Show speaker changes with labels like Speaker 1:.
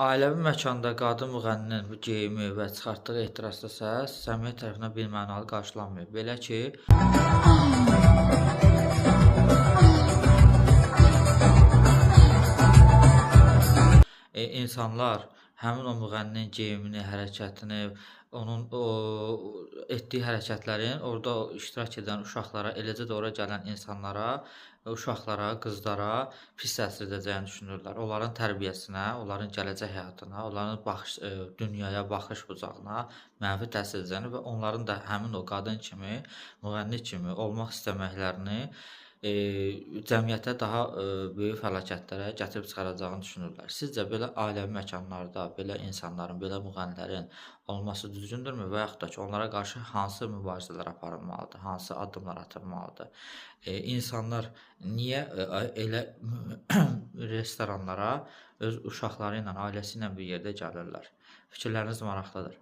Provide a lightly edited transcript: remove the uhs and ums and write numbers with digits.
Speaker 1: Ailəvi məkanda qadın müğənninin bu geyimi və çıxartdığı ehtiraslı səs cəmiyyət tərəfindən birmənalı qarşılanmıyor. Belə ki, insanlar həmin o müğənninin geyimini, hərəkətini, onun o etdiyi hərəkətlərin orada iştirak edən uşaqlara, eləcə də ora gələn insanlara, uşaqlara, qızlara pis təsir edəcəyini düşünürlər. Onların tərbiyəsinə, onların gələcək həyatına, onların baxış dünyaya baxış bucağına mənfi təsir edəcəyini və onların da həmin o qadın kimi, müğənni kimi olmaq istəməklərini cəmiyyətə daha böyük fəlakətlərə gətirib çıxaracağını düşünürlər. Sizcə belə ailəvi məkanlarda belə insanların, belə müğənnilərin olması düzgündürmü və yaxud da ki, onlara qarşı hansı mübarizələr aparılmalıdır, hansı addımlar atılmalıdır? İnsanlar niyə elə restoranlara öz uşaqları ilə, ailəsi ilə bir yerdə gəlirlər? Fikirləriniz maraqlıdır.